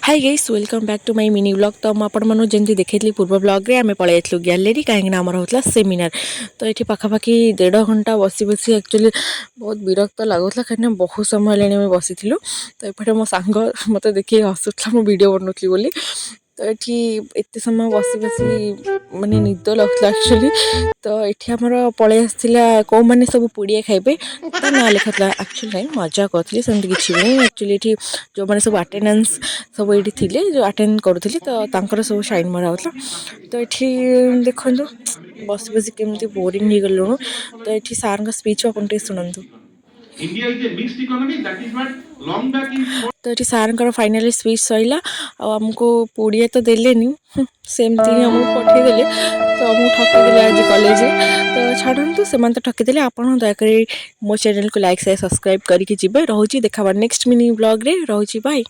Hi guys, welcome back to my mini vlog. ତ ମୁଁ ଆପଣମାନଙ୍କୁ ଯେମିତି ଦେଖେଇଥିଲି ପୂର୍ବ ବ୍ଲଗ୍ରେ, ଆମେ ପଳେଇ ଯାଇଥିଲୁ ଗ୍ୟାଲେରୀ, କାହିଁକିନା ଆମର ହେଉଥିଲା ସେମିନାର। ତ ଏଠି ପାଖାପାଖି ଦେଢ଼ ଘଣ୍ଟା ବସି ବସି ଆକ୍ଚୁଆଲି ବହୁତ ବିରକ୍ତ ଲାଗୁଥିଲା, କାହିଁକିନା ବହୁତ ସମୟ ହେଲାଣି ଆମେ ବସିଥିଲୁ। ତ ଏପଟେ ମୋ ସାଙ୍ଗ ମୋତେ ଦେଖିକି ହସୁଥିଲା, ମୁଁ ଭିଡ଼ିଓ ବନଉଥିଲି ବୋଲି। ତ ଏଠି ଏତେ ସମୟ ବସି ବସି ମାନେ ନିଦ ଲାଗୁଥିଲା ଆକ୍ଚୁଆଲି। ତ ଏଠି ଆମର ପଳେଇ ଆସିଥିଲା କେଉଁମାନେ ସବୁ ପୁଡ଼ିଆ ଖାଇବେ, ତା ନାଁ ଲେଖାଥିଲା। ଆକ୍ଚୁଆଲି ନାହିଁ, ମଜା କରୁଥିଲି, ସେମିତି କିଛି ବି ନାହିଁ। ଆକ୍ଚୁଆଲି ଏଠି ଯେଉଁମାନେ ସବୁ ଆଟେଣ୍ଡାନ୍ସ ସବୁ ଏଇଠି ଥିଲେ, ଯେଉଁ ଆଟେଣ୍ଡ କରୁଥିଲେ, ତ ତାଙ୍କର ସବୁ ସାଇନ୍ ମରା ହେଉଥିଲା। ତ ଏଠି ଦେଖନ୍ତୁ, ବସି ବସି କେମିତି ବୋରିଂ ହେଇଗଲୁଣୁ। ତ ଏଠି ସାର୍ଙ୍କ ସ୍ପିଚ୍ ଆପଣ ଟିକେ ଶୁଣନ୍ତୁ। India is a mixed economy. That is what long back in ତ ଏଠି ସାର୍ଙ୍କର ଫାଇନାଲି ସ୍ପିଚ୍ ସରିଲା ଆଉ ଆମକୁ ପୁଡ଼ିଆ ତ ଦେଲେନି, ସେମିତି ହିଁ ଆମକୁ ପଠେଇଦେଲେ। ତ ଆମକୁ ଠକିଦେଲେ ଆଜି କଲେଜରେ। ତ ଛାଡ଼ନ୍ତୁ, ସେମାନେ ତ ଠକିଦେଲେ। ଆପଣ ଦୟାକରି ମୋ ଚ୍ୟାନେଲକୁ ଲାଇକ୍, ସେୟାର, ସବସ୍କ୍ରାଇବ୍ କରିକି ଯିବେ। ରହୁଛି, ଦେଖାବା ନେକ୍ସଟ ମିନି ବ୍ଲଗ୍ରେ। ରହୁଛି, ବାଏ।